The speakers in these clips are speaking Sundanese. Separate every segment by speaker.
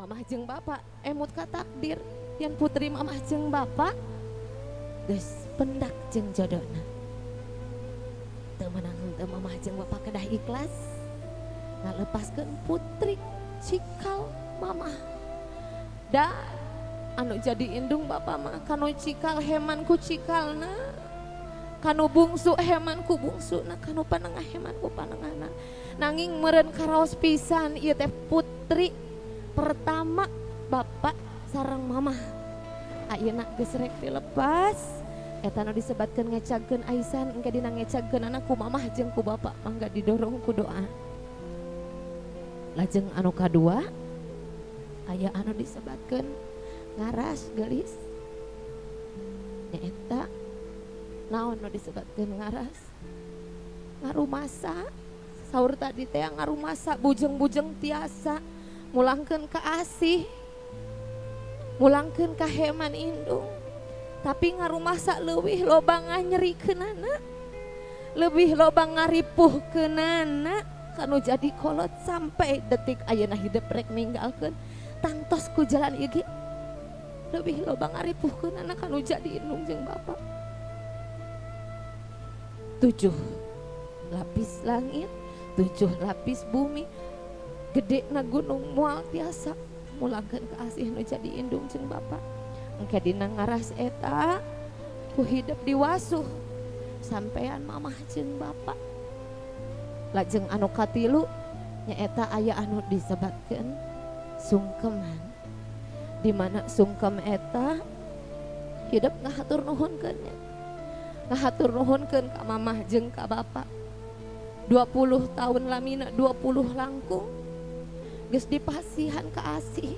Speaker 1: Mamah jeung bapak emut ka takdir yen putri mamah jeung bapak geus pendak jeung jodona. Teu meunang henteu mamah jeung bapak kedah ikhlas ngalepaskeun putri cikal mamah. Da anu jadi indung bapak mah kanu cikal heman ku cikalna, kanu bungsu heman ku bungsuna, kanu panengah heman ku panengahna. Nanging meureun karaos pisan ieu teh putri pertama bapak sareng mamah. Ayeuna geus rek dilepas eta nu disebatkeun ngecagkeun aisan engke dina ngecagkeun anak ku mamah jeung ku bapak mangga didorong ku doa. Lajeng anu kadua aya anu disebatkeun ngaras gelis nyaeta naon nu disebatkeun ngaras ngarumasa saur tadi teh ngarumasa bujeng-bujeng tiasa mulangkeun ka asih mulangkeun ka heman indung tapi ngarumasa leuwih loba nganyerikeunana leuwih loba ngaripuhkeunana kanu jadi kolot sampai detik ayeuna hidup rek ninggalkeun tangtos ku jalan ieu ge leuwih loba ngaripuhkeunana kanu jadi indung jeung bapak. 7 lapis langit, 7 lapis bumi, gede na gunung moal tiasa mulangkeun ka asih nu jadi indung jeung bapak. Engke dina ngaras eta ku hidup diwasuh sampean mamah jeung bapak. Lajeng anu katilu nyaeta aya anu disebatkeun sungkeman. Di mana sungkem eta hidup ngahatur nuhunkeun nya. Ngahatur nuhunkeun ka mamah jeung ka bapak. 20 tahun lamina 20 langkung geus dipasihan ka asih,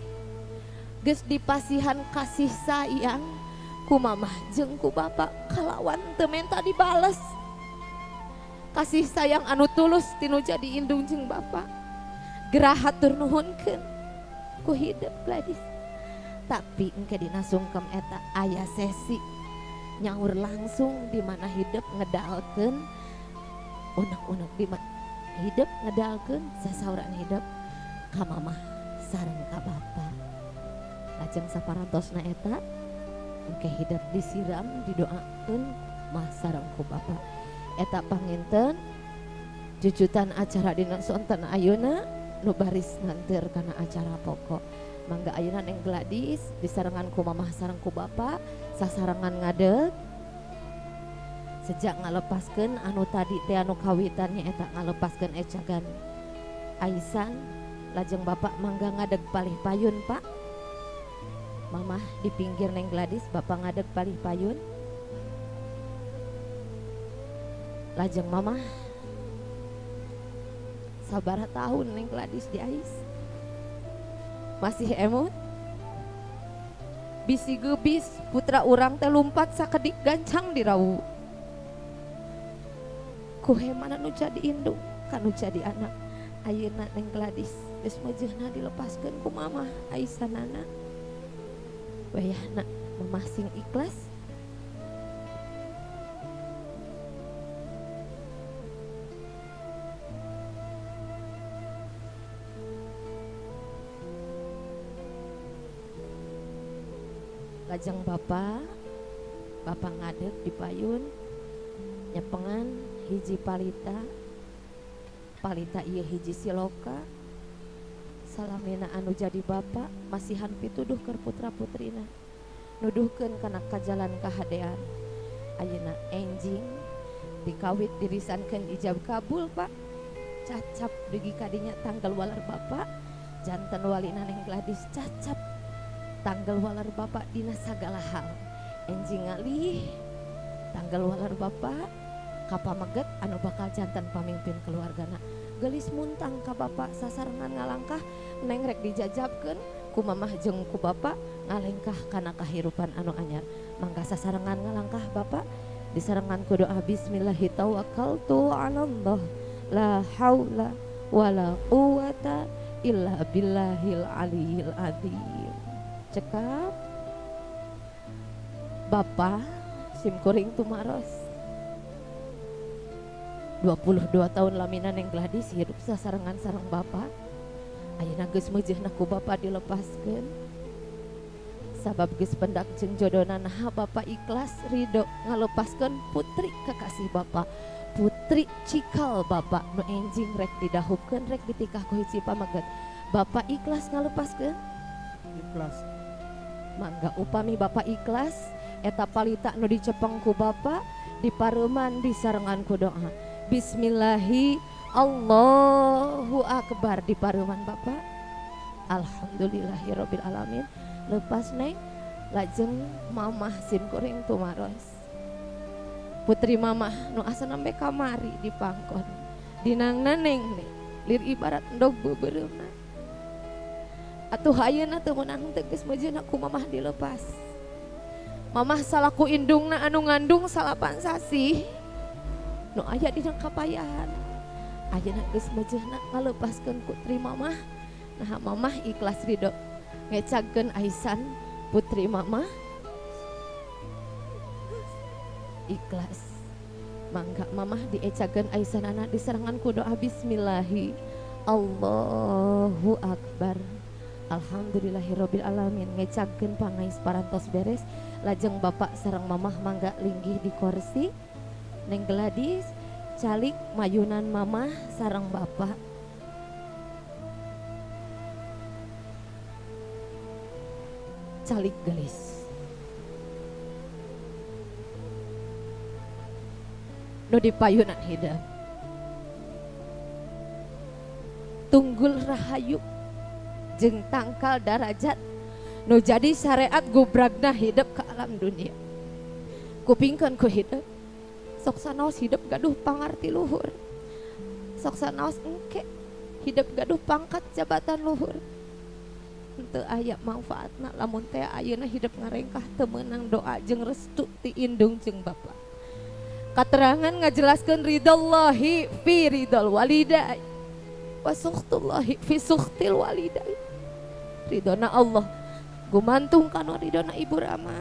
Speaker 1: geus dipasihan kasih sayang ku mamah jeung ku bapak kalawan teu menta dibales. Kasih sayang anu tulus tinu jadi indung jeung bapak. Gerah hatur nuhunkeun ku hidup Gladys. Tapi engke dina sungkem eta aya sesi nyaur langsung di mana hidup ngedalkeun unek-unek di mana hidup ngedalkeun sasauran hidup ka mamah sareng ka bapak. Lajeng saparantosna eta engke hidup disiram didoakeun mah sareng ku bapak. Eta panginten jujutan acara dina sonten ayeuna nu baris nganteur kana acara pokok. Mangga ayeuna Neng Gladys disarengan ku mamah sareng ku bapak sasarengan ngadeg sejak ngalepaskeun anu tadi teh anu kawitannya eta ngalepaskeun ecagan aisan. Lajeng bapak mangga ngadeg palih payun pak, mamah di pinggir Neng Gladys, bapak ngadeg palih payun. Lajeng mamah sabaraha tahun Neng Gladys di ais masih emut bisi gebis putra urang teh lumpat sakedik gancang di rawu ku heman anu jadi indung kanu jadi anak. Ayeuna Neng Gladys geus mejeuhna dilepaskeun ku mamah aisanana wayahna mamah sing ikhlas. Lajeng bapak, bapak ngadeg di payun nyepengan hiji palita, palita ieu hiji siloka salamina anu jadi bapak masihan pituduh keur putra putrina nuduhkeun kana kajalan kahadean. Ayeuna enjing dikawit dirisankeun ijab kabul pak, cacap dugi kadinya tanggal waler bapak janten walina Neng Gladys cacap tanggal waler bapak dina sagala hal. Enjing ngalih tanggal waler bapak kapameget anu bakal janten pamimpin keluargana. Gelis muntang ka bapak sasarengan ngalangkah neng rek dijajabkeun ku mamah jeung ku bapak ngalengkah kana kahirupan anu anyar. Mangga sasarengan ngalangkah bapak disarengan ku doa bismillahi tawakkaltu 'alallah la haula wala quwata illa billahil aliyil azim. Cekap bapak simkuring tumaros 22 tahun lamina Neng Gladys hidup sasarengan sareng bapak. Ayeuna geus meujeuhna ku bapa dilepaskeun. Sabab geus pendak jeung jodona naha bapa ikhlas ridho ngalepaskeun putri kekasih bapa. Putri cikal bapa nu enjing rek didahupkeun rek ditikah ku hiji pameget. Bapak ikhlas ngalepaskeun?
Speaker 2: Ikhlas.
Speaker 1: Mangga upami bapak ikhlas eta palita nu dicepeng ku bapak dipareuman disarengan ku doa. Bismillahi Allahu akbar dipareuman bapak. Alhamdulillahirabbil alamin. Lepas neng lajeng mamah sim kuring tumaros. Putri mamah nu asa nembe kamari dipangkon. Dinangna neng nih lir ibarat endog beubeureuman. Atuh ayeuna teu meunang teu geus meujeuhna ku mamah dilepas. Mamah salaku indungna anu ngandung salapan sasih nu aya dina kapayahan. Ayeuna geus meujeuhna ngalepaskeun putri mamah. Nah mamah ikhlas ridho ngecagkeun aisan putri mamah. Ikhlas. Mangga mamah diecakeun aisanana diserangan ku doa bismillahi Allahu akbar. Alhamdulillahirabbil alamin ngecagkeun pangais parantos beres lajeng bapak sareng mamah mangga linggih di kursi. Neng Gladys calik mayunan mamah sareng bapak. Calik gelis. Nu dipayunan hideung. Tunggul rahayu jeung tangkal darajat nu jadi syariat gubragna hidup ke alam dunia. Kupingkeun ku hidup. Sok sanaos hidup gaduh pangarti luhur. Sok sanaos engke hidup gaduh pangkat jabatan luhur. Henteu aya manfaatna lamun teh ayeuna hidup ngarengkah teu meunang doa jeung restu ti indung jeung bapa. Katerangan ngajelaskeun ridallahi fi ridal walidai wa sukhtullahi fi sukhtil walidai. Ridona Allah gumantung kana ridona ibu rama,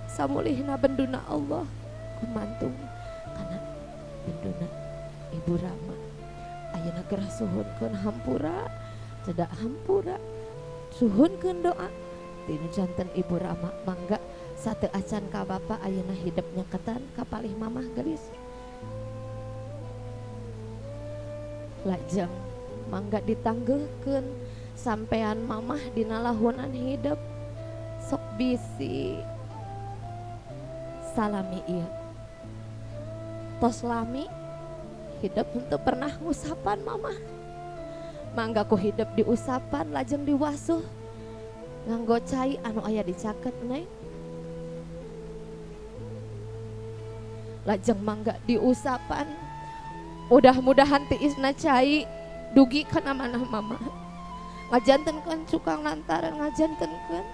Speaker 1: samulihna benduna Allah gumantung kana benduna ibu rama. Ayeuna gerah suhunkeun hampura, cedak hampura, suhunkeun doa tinu janten ibu rama. Mangga sate acan ka bapa ayeuna hidup nyaketan ka palih mamah gelis. Lajeng mangga ditanggeuhkeun sampean mamah dina lahunan hidup sok bisi salami ieu. Tos lami hidup henteu pernah ngusapan mamah. Mangga ku hidup diusapan lajeng diwasuh nganggo cai anu aya dicaket neng. Lajeng mangga diusapan mudah-mudahan tiisna cai dugi kana manah mama. Ngajantenkeun cukang lantaran ngajantenkeun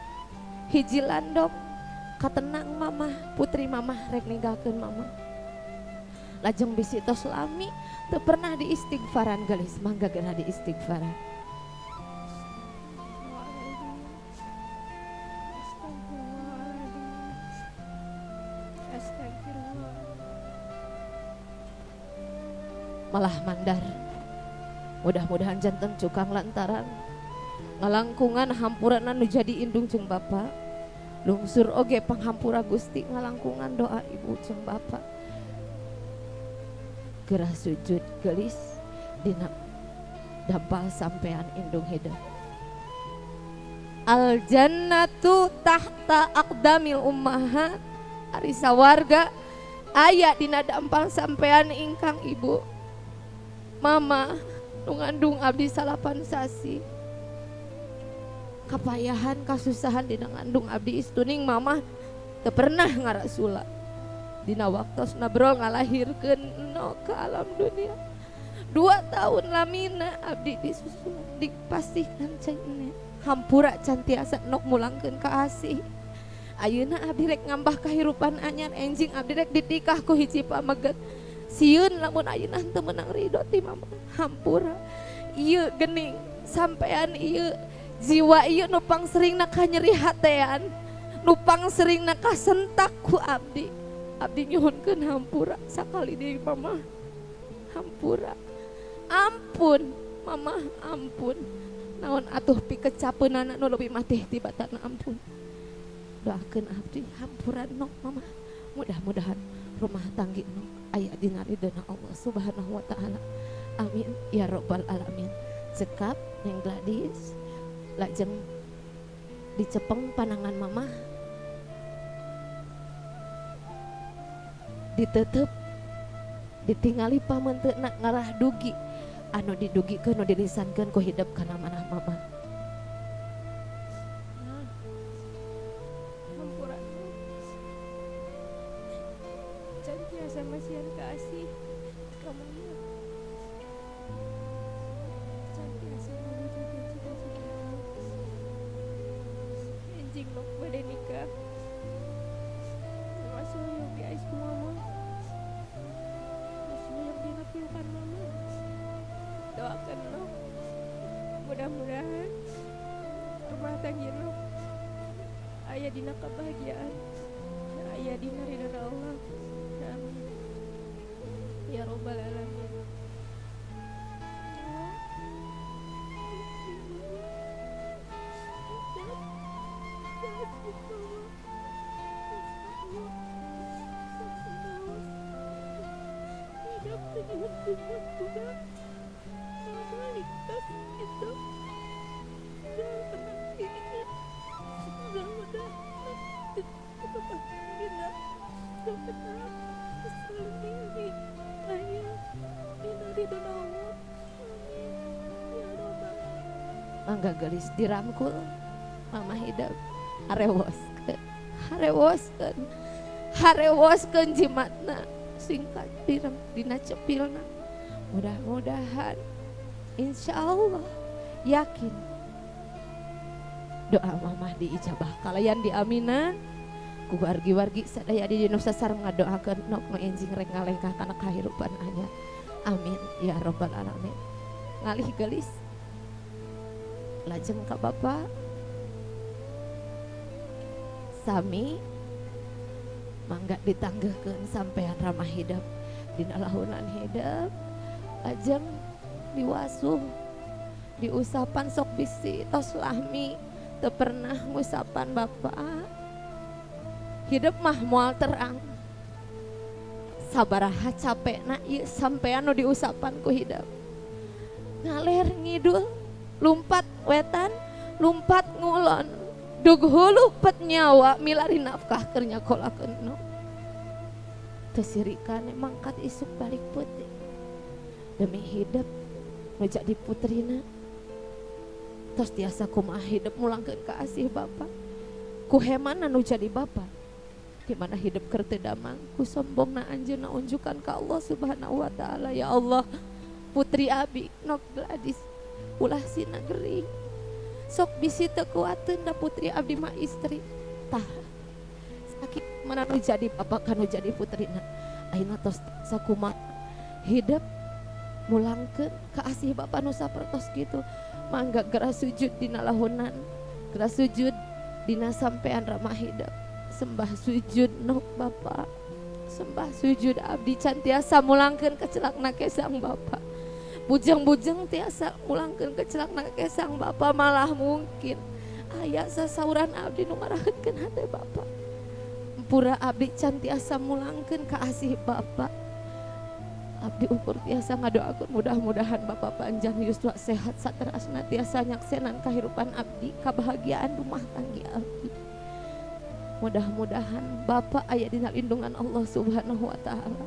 Speaker 1: hiji landok katenang mamah putri mamah rek ninggalkeun mamah. Lajeng bisi tos lami teu pernah diistighfaran gelis mangga geura diistighfaran. Malah mandar mudah-mudahan janten cukang lantaran ngalangkungan hampurana nu jadi indung jeung bapa. Lungsur oge panghampura Gusti ngalangkungan doa ibu jeung bapa. Gerah sujud gelis dina dampal sampean indung hidup. Al jannatu tahta aqdamil ummahat. Ari sawarga aya dina dampal sampean ingkang ibu. Mama nu ngandung abdi salapan sasi. Kapayahan kasusahan dina ngandung abdi istuning mama teu pernah ngarasula. Dina waktos nabrol ngalahirkeun no ke alam dunia. 2 tahun lamina abdi disusun dipastikan cenah hampura can tiasa nok mulangkeun ka asih. Ayeuna abdi rek ngambah kahirupan anyar enjing abdi rek ditikah ku hiji pameget. Sieun lamun ayeuna teu meunang ridho ti mama. Hampura ieu geuning sampean ieu jiwa ieu nu pangseringna ka nyeri hatean, nu pangseringna kasentak ku abdi. Abdi nyuhunkeun hampura sakali deui mama. Hampura. Ampun mama, ampun. Naon atuh pikecapeunana nu leuwih matih tibatan ampun. Doakeun abdi hampuran nok mama. Mudah-mudahan rumah tanggi nok aya dina ridona Allah Subhanahu wa taala. Amin ya robbal alamin. Cekap Neng Gladys lajeng dicepeng panangan mama ditutup ditingali pamenteuna ngarah dugi anu didugikeun nu dilisankeun ku hidep kana manah mama.
Speaker 2: Hampura can tiasa masihan kaasih ka mama, can tiasa ngawujudkeun cita-cita enjing nok bade nikah masih hoyong diais ku mama, masih hoyong dina pelukan mama. Doakan nok mudah-mudahan rumah tangga nok aya dina kebahagiaan, aya dina ridho Allah. Amin ya robbal alamin.
Speaker 1: Mangga gelis dirangkul mama hidep harewoskeun harewoskeun harewoskeun jimatna singkat direm dina cepilna. Mudah-mudahan insyaallah yakin doa mamah diijabah kalayan diaminan ku wargi-wargi sadaya di dina sareng ngadoakeun nok nu enjing rek ngalengkah kana kahirupan anyar. Amin ya robbal alamin. Ngalih gelis lajeng ka bapak sami mangga ditanggeuhkeun sampean ramah hidep dina lahunan hidep lajeng diwasuh diusapan sok bisi tos lahmi teu pernah ngusapan bapak hidup mah moal terang sabaraha capekna ieu sampean nu diusapan ku hidep ngaler ngidul lumpat wetan lumpat ngulon dug hulu pet nyawa milari nafkah keur nyakolakeun nu teu sirikan mangkat isuk balik peuting demi hidup nu jadi putrina tos tiasa kumaha hidup mulangkeun ka asih bapa ku hemana nu jadi bapa di mana hidup keur teu damang ku sombongna anjeunna unjukan ka Allah Subhanahu wa taala. Ya Allah putri abi nok Gladys ulah sina gering sok bisi teu kuateun da putri abdi mah istri tah sakit mana nu jadi bapak kanu jadi putrina ayeuna tos sakumaha hidup mulangkeun ka asih bapa nu sapertos kitu mangga geura sujud dina lahunan geura sujud dina sampean ramah hidup sembah sujud nok bapa sembah sujud abdi can tiasa mulangkeun kecelakna kesang bapa bujeng-bujeng tiasa mulangkeun kecelakna kesang bapa malah mungkin aya sasauran abdi nu ngaraheutkeun hate bapa pura abdi can tiasa mulangkeun ka asih bapa abdi ukur tiasa ngadoakeun mudah-mudahan bapa panjang yuswa sehat saterasna tiasa nyaksenan kahirupan abdi kabahagiaan rumah tangga abdi mudah-mudahan bapa aya dina lindungan Allah Subhanahu wa taala.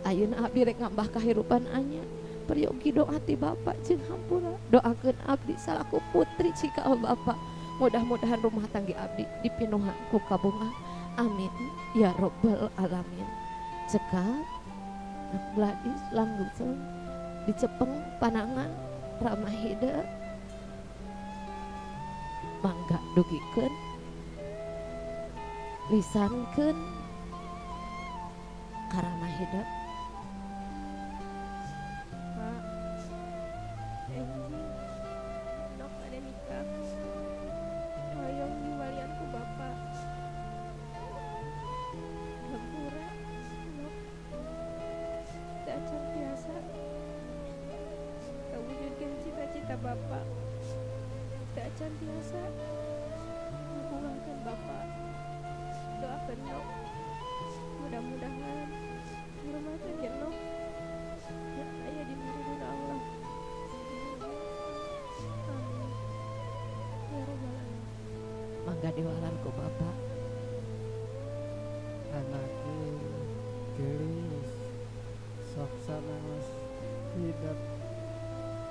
Speaker 1: Ayeuna abdi rek ngambah kahirupan anyar peryogi doa ti bapak jeung hampura doakeun abdi salaku putri cikal bapak mudah-mudahan rumah tangga abdi dipinuhan ku kabungah. Amin ya robbal alamin. Cekap Gladys langsung dicepeng panangan ramah hidup mangga dugikeun lisankeun karamah hidup.
Speaker 2: Pak enjing nok ada nikah hoyong diwalian ku bapak hampura nok acan biasa kawujudkeun cita-cita bapak. Teu acan tiasa ngabungahkeun bapak. Doakeun Nok, mudah-mudahan rumah tangga Nok ya aya dina ridho Allah. Amin ya rabbal alamin.
Speaker 1: Mangga diwalar ku bapak.
Speaker 3: Anake geulis sok sanaos hidep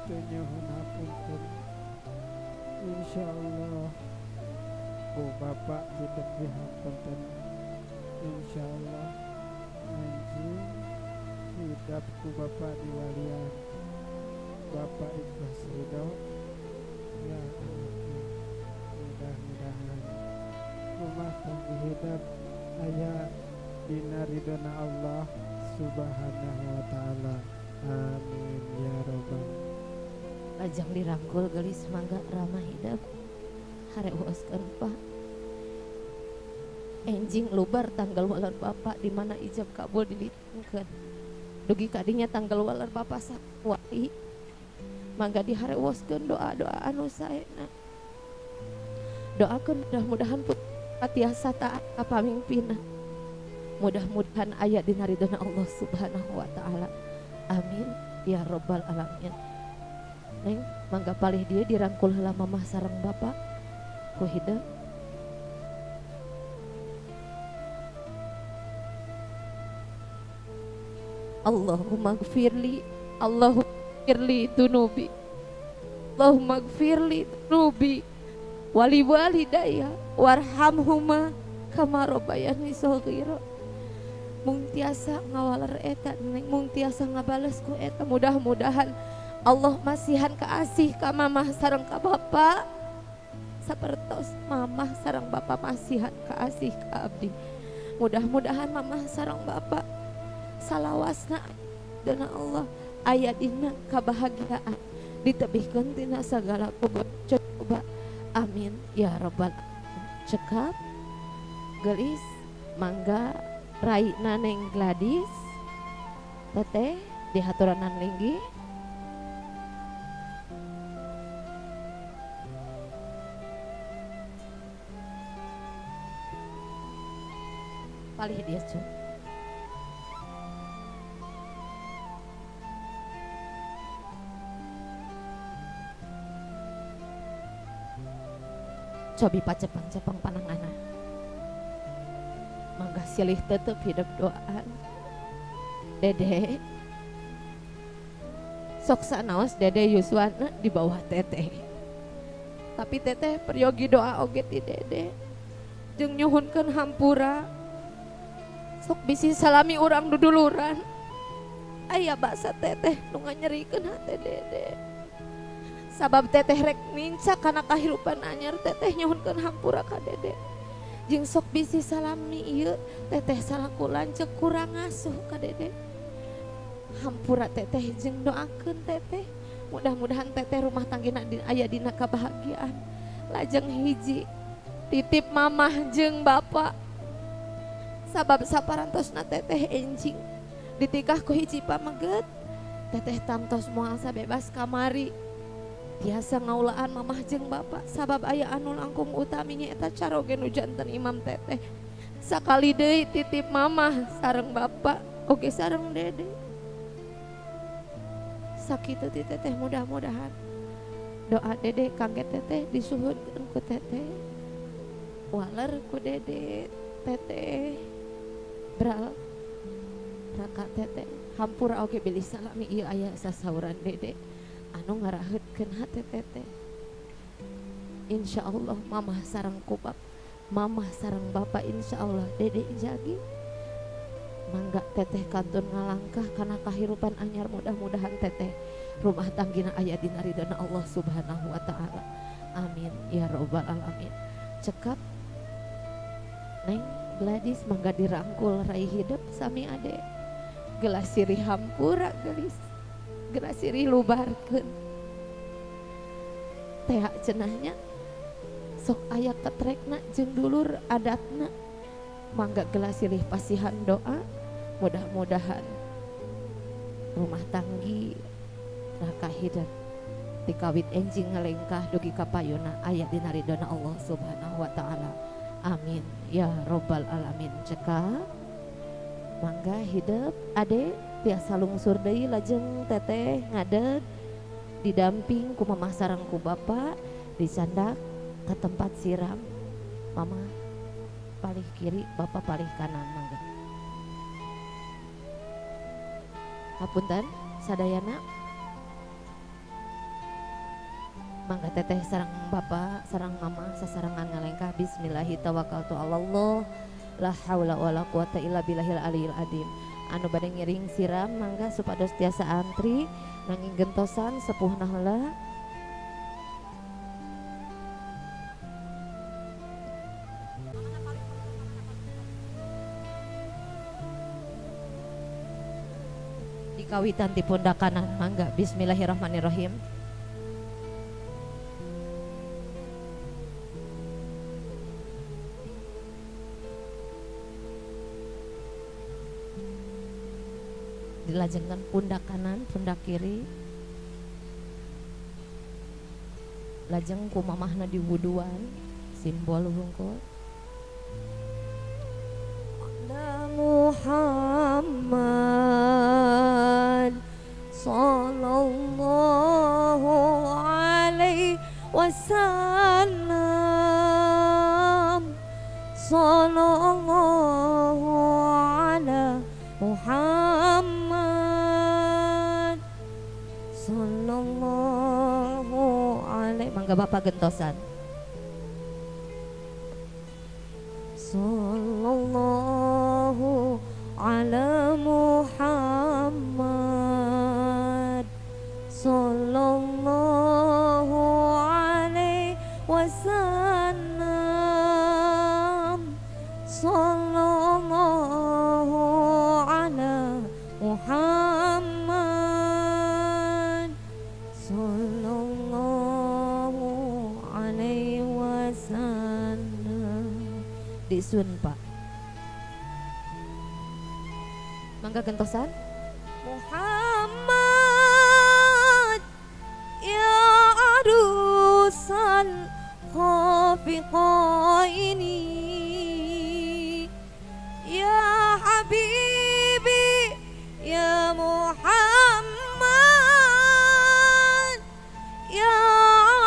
Speaker 3: teu nyuhun hapunten. Insyaallah ku bapak hidep dihapunten. Insyaallah anjing hidep ku bapak diwalian. Bapak ikhlas ridho ya anakku. Mudah-mudahan rumah tangga hidep aya dina ridhona Allah Subhanahu wa taala. Amin ya rabbal.
Speaker 1: Lajang dirangkul geulis mangga ramah hidep harewoskeun Pak. Enjing lubar tanggal waler bapak di mana ijab kabul dilitengkeun. Dugi kadinya tanggal waler bapak sakwai. Mangga diharewoskeun doa-doa anu saena. Doakeun mudah-mudahan putra tiasa taat ka pamimpinna. Mudah-mudahan aya dina ridhona Allah Subhanahu wa taala. Amin ya rabbal alamin. Neng, mangga palih dia dirangkul heula mamah sareng bapak ku hidep. Allahumma gfirli, Allahumma gfirli dunubi, Allahumma gfirli dunubi wali walidaya warhamhuma kama rabbayani shaghira. Mung tiasa ngawaler eta neng, mung tiasa ngabales ku eta. Mudah-mudahan Allah masihan kaasih ka mamah sareng ka bapak sapertos mamah sareng bapak masihan kaasih ka abdi. Mudah-mudahan mamah sareng bapak salawasna dana Allah aya dina kabahagiaan ditebihkeun tina sagala coba. Amin ya rabbal alamin. Cekap geulis mangga raina Neng Gladys teteh dihaturanan linggih. Palih dia cu. Cobi pacepang-cepang panangana. Mangga silih tetep hidup doaan. Dede sok sanaos dede yuswana di bawah teteh. Tapi teteh peryogi doa oge ti dede. Jeung nyuhunkeun hampura. Sok bisi salami urang duduluran. Aya basa teteh nu nganyerikeun hate dede. Sabab teteh rek nincak kana kahirupan anyar, teteh nyuhunkeun hampura ka dede. Jeung sok bisi salami ieu teteh salaku lanceuk kurang ngasuh ka dede. Hampura teteh jeung doakeun teteh. Mudah-mudahan teteh rumah tanggina aya dina kabahagiaan. Lajeng hiji titip mamah jeung bapak. Sabab saparantosna teteh enjing ditikah ku hiji pameget, teteh tamtos moal sabebas kamari. Tiasa ngaulaan mamah jeung bapak sabab aya anu langkung utami nyaeta caroge nu janten imam teteh. Sakali deui titip mamah sareng bapak oge sareng dede. Sakitu ti teteh mudah-mudahan doa dede kangge teteh disuhunkeun ku teteh. Waler ku dede teteh bral raka teteh hampura oge bilih salami ieu aya sasauran dede anu ngaraheutkeun hate teteh. Insyaallah mamah sareng kubab, mamah sareng bapak insyaallah dede jagi. Mangga teteh kantun ngalangkah kana kahirupan anyar, mudah-mudahan teteh rumah tanggina aya dina ridhona Allah Subhanahu wa taala. Amin ya rabbal alamin. Cekap Neng Gladys mangga dirangkul rai hidup sami ade. Gelas sirih hampura gelis, gelas sirih lubarkeun. Tea cenahnya sok aya ketrekna jeung dulur adatna. Mangga gelas sirih pasihan doa, mudah-mudahan rumah tanggi raka hidup Tikawit enjing ngalengkah dugi ka payuna aya dina ridona Allah Subhanahu wa taala. Amin ya robbal alamin. Cekap mangga hidep ade tiasa lungsur deui lajeng teteh ngadeg didamping ku mamah sareng ku bapak dicandak ke tempat siram. Mama palih kiri, bapak palih kanan, mangga. Hapunten sadayana. Mangga teteh sareng bapak sareng mama sasarengan ngalengkah. Bismillahi tawakkaltu alallah la haula wala quwata illa billahil aliyil azim. Anu bade ngiring siram mangga supados tiasa antri nanging gentosan sepuhna heula. Dikawitan ti pundak kanan mangga. Bismillahirrahmanirrahim. Dilajengkan pundak kanan, pundak kiri. Lajeng ku mamahna diwuduan, simbol hungkul. Muhammad sallallahu alaihi wasallam, sallallahu ala Muhammad sallallahu alaihi. Mangga bapak gentosan. Sallallahu ala Muhammad sallallahu alaihi wasallam, sallallahu ala Muhammad sallallahu alaihi wasallam. Disun pak. Mangga gentosan. Muhammad ya arusal khafiqaini ya habibi ya Muhammad ya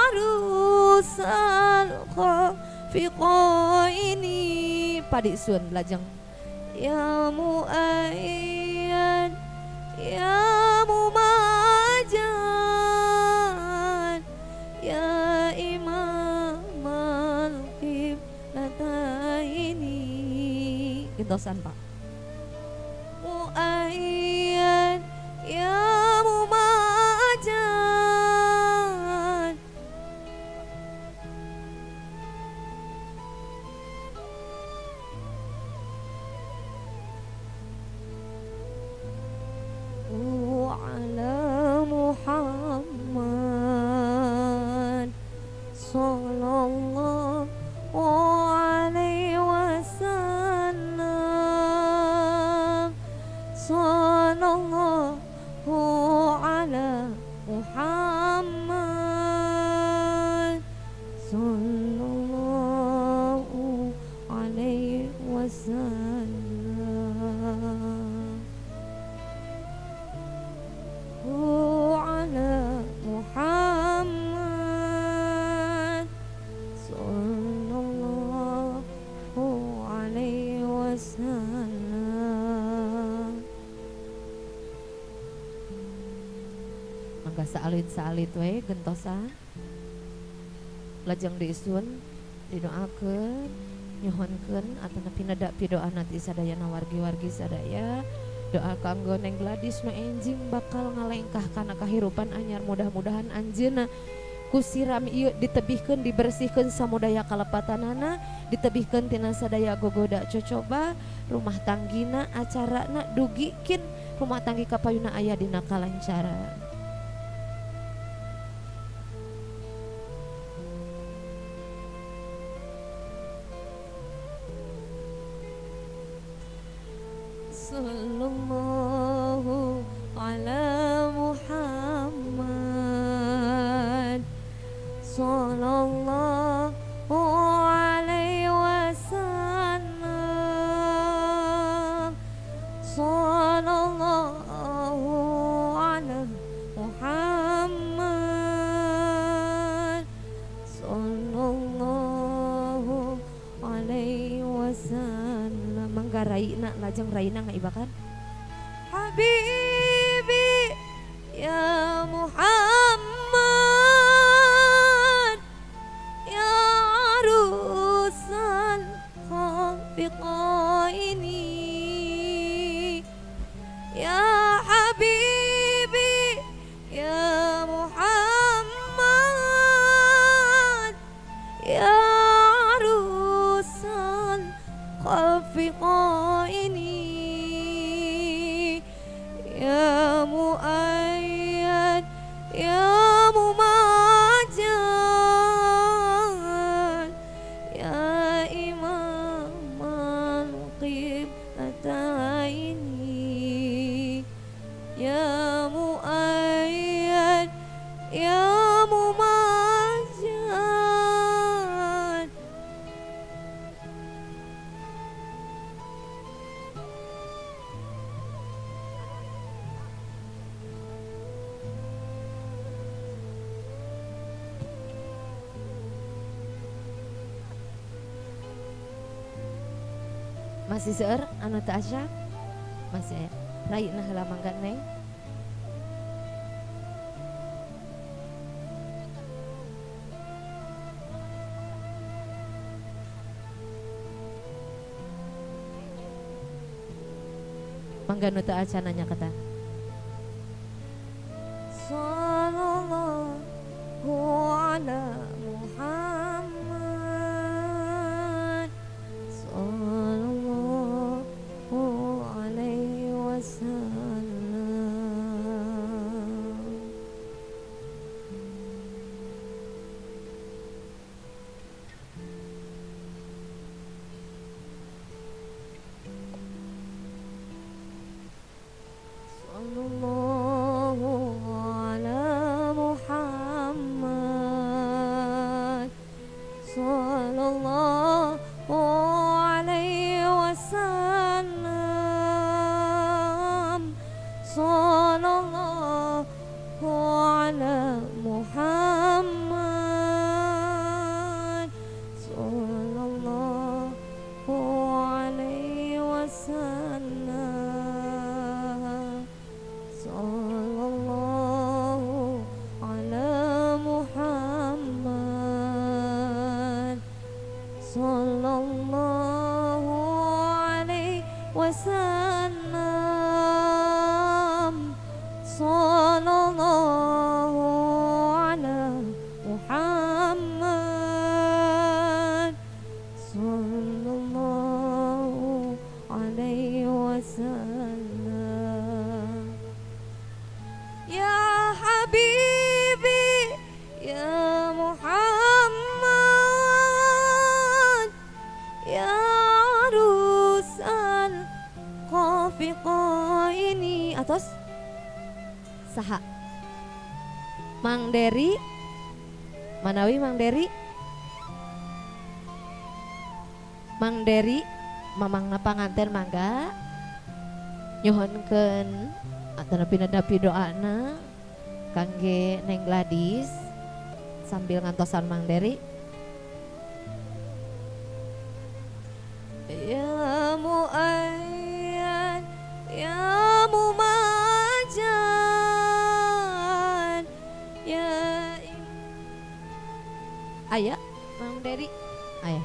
Speaker 1: arusal khafiqaini. Padisun lajeng ya muayyad ya mumajad ya imamal qiblataini. Gentosan pak. Muayyad ya mumajad. Ala Muhammad sallallahu alaihi wasallam, sallallahu ala Muhammad sallallahu alaihi wasallam. Ala Muhammad sallallahu alaihi wasallam. Mangga saalit-saalit we gentosan. Lajeng diisun didoakeun nyuhunkeun atanapi neda pidoana ti sadayana wargi-wargi sadaya. Doa kanggo Neng Gladys nu enjing bakal ngalengkah kana kahirupan anyar, mudah-mudahan anjeunna ku siram ieu ditebihkeun dibersihkeun samudaya kalepatanana, ditebihkeun tina sadaya gogoda cocoba rumah tanggina acarana dugikeun rumah tanggi kapayuna aya dina kalancaran. Sallallahu ala Muhammad Muhammad sallallahu alaihi wasallam. Mangga raina lajeng raina ngaibakan Habibi ya Muhammad ya arusal khafiqaini ya Habibi ya Muhammad ya arusal khafiqaini ya Muayyad ya Mumajjad ya Imam al-Qiblataini ya Muayyad ya Mumajjad. Masih seueur anu teu asyap? Masih aya. Raina heula mangga Neng. Mangga nu teu acan nanya kata. Sallallahu ala Muhammad sallallahu alaihi wasallam. Sallallahu ala Muhammad sallallahu alaihi wasallam sallallahu ala Muhammad sallallahu alaihi wasallam sallallahu ala Muhammad sallallahu alaihi wasallam sallallahu ala Muhammad sallallahu alaihi wasallam. Ya Habibi ya Muhammad ya arusal khafiqaini. Atos saha Mang Dery, manawi Mang Dery, Mang Dery mamangna panganten mangga nyuhunkeun atanapi nadapi doana kangge Neng Gladys sambil ngantosan Mang Dery. Ya Muayyad ya Mumajjad ya Aya Mang Dery aya.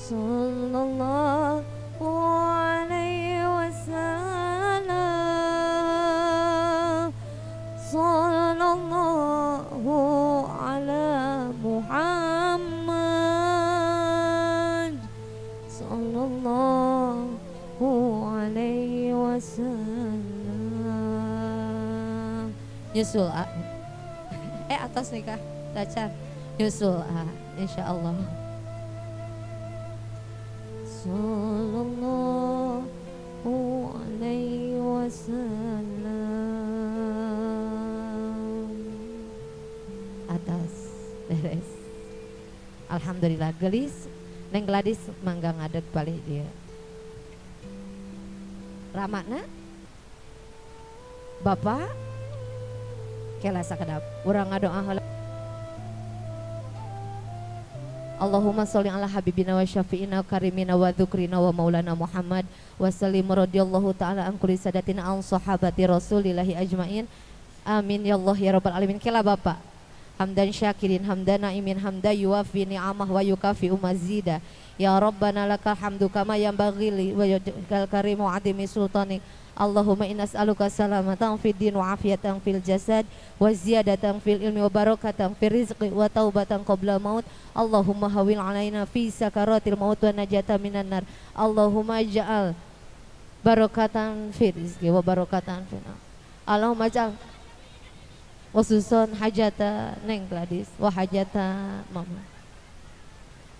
Speaker 1: Sallallahu alaihi wasallam sallallahu ala Muhammad sallallahu alaihi wasallam. Nyusul a. Atas nikah tacan nyusul a insyaallah. Sallallahu alaihi wasallam. Atas beres. Alhamdulillah gelis Neng Gladys mangga ngadeg palih dia. Ramana Bapak kela sakedap urang ngadoa heula. Allahumma sholli ala habibina wa syafi'ina wa karimina wa dzukrina wa maulana Muhammad wa sallim radhiyallahu ta'ala an kulli sadatina an sahabati rasulillahi ajmain. Amin ya Allah ya rabbal alamin. Kela Bapak hamdan syakirin hamdan naimin hamda yuwafi ni'amah wa yukafi umazida. Ya Rabbana lakal hamdu kama yanbaghi li wajhikal karim wa azimi sultanik. Allahumma inna as'aluka salamatan fid din wa afiatan fil jasad wa ziyadatan fil ilmi wa barakatan fir rizqi wa taubatan qabla maut. Allahumma hawil alaina fi sakaratil maut wa najata minan nar. Allahumma ij'al barakatan fir rizqi wa barakatan fil. Allahumma ij'al khususon hajata Neng Gladys wa hajata mama.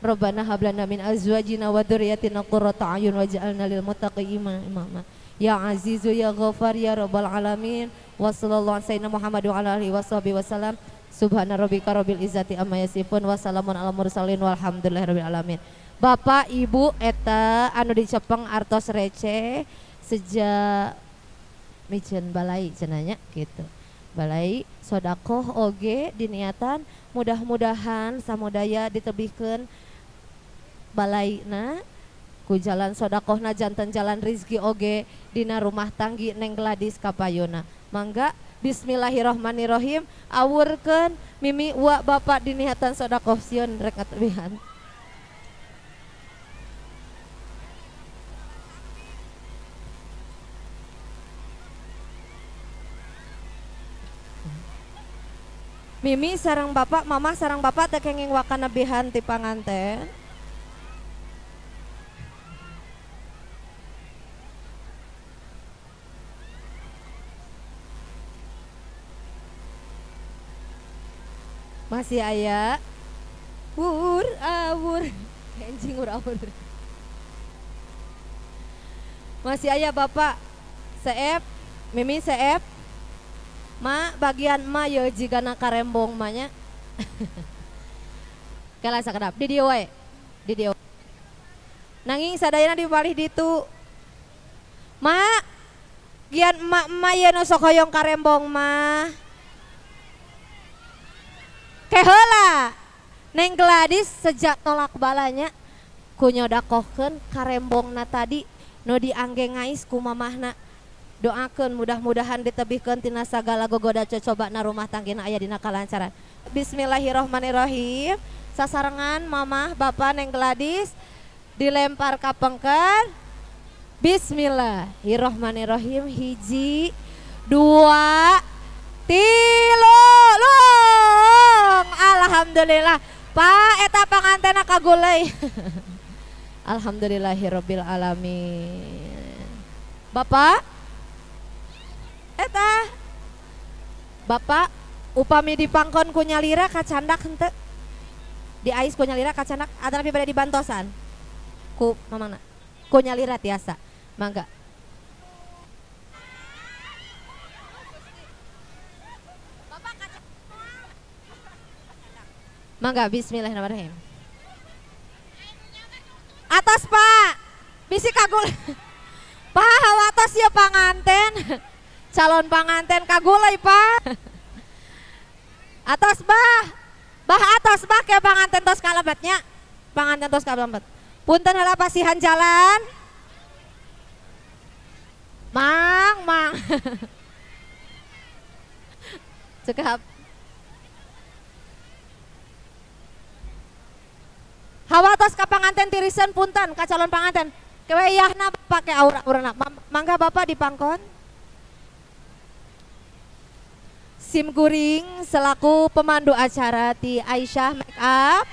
Speaker 1: Rabbana hab lana min azwajina wa dzurriyyatina qurrata a'yun waj'alna lil muttaqina imama. Ya Azizu ya Ghaffar ya Rabbal alamin. Wa sallallahu ala sayyidina Muhammad wa ala alihi washabihi wasallam. Subhana rabbika rabbil izzati amma yasifun wa salamun ala mursalin walhamdulillahi rabbil alamin. Bapak Ibu eta anu dicepeng artos receh sejak miceun balai cenanya gitu. Balai sodakoh oge diniatan mudah-mudahan samudaya ditebihkeun balaina ku jalan sodakohna janten jalan rizki oge dina rumah tanggi Neng Gladys kapayuna. Mangga bismillahirrahmanirrahim awurkeun mimi wa bapak diniatan sodakoh sieun rek ngatebihan. Mimi sarang bapak, mama sarang bapak teh kenging wakana bihan ti panganten. Masih aya wur awur enjing wur awur. Masih aya bapak seep, mimi seep. Ma bagian ma ye jigana karembong manya. Kala sakedap di dieu wae. Di dieu. Nanging sadayana dipalih ditu. Ma gian emak-emak ye nu sok hoyong karembong mah. Keheula Neng Gladys sejak tolak balanya ku nyodakohkeun karembongna tadi nu diangge ngais ku mamahna. Doakeun mudah-mudahan ditebihkeun tina sagala gogoda cocobana rumah tanggina aya dina kalancaran. Bismillahirrahmanirrahim. Sasarengan mamah bapak Neng Gladys dilempar ka pengker. Bismillahirrahmanirrahim. Hiji, dua, tilu, lung. Alhamdulillah. Pak eta pangantena kagulai. Alhamdulillahirabbil alamin. Bapak eta bapak upami dipangkon ku nyalira kacandak henteu diais ku nyalira kacandak atanapi bade dibantosan ku mamana ku nyalira tiasa mangga. Mangga bismillahirrahmanirrahim. Atos Pak bisi kagul. Pak hawatos ya panganten. Calon panganten kagulai Pak. Atos bah. Bah atos bah ke panganten tos kalebetnya. Panganten tos kalebet. Punten heula pasihan jalan. Mang mang. Cekap. Hawa tos ka panganten tirisan punten ka calon panganten. Keweyahna pake aura-aurana. Mangga bapak dipangkon. Sim kuring selaku pemandu acara ti Aisyah Make Up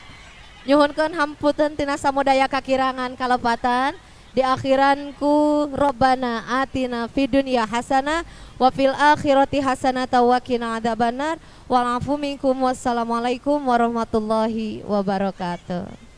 Speaker 1: nyuhunkeun hampunten tina samudaya kakirangan kalepatan di akhiran ku Robbana atina fid dunya hasanah wa fil akhirati hasanah wa qina adzabannar. Wal afu minkum. Wassalamualaikum warahmatullahi wabarakatuh.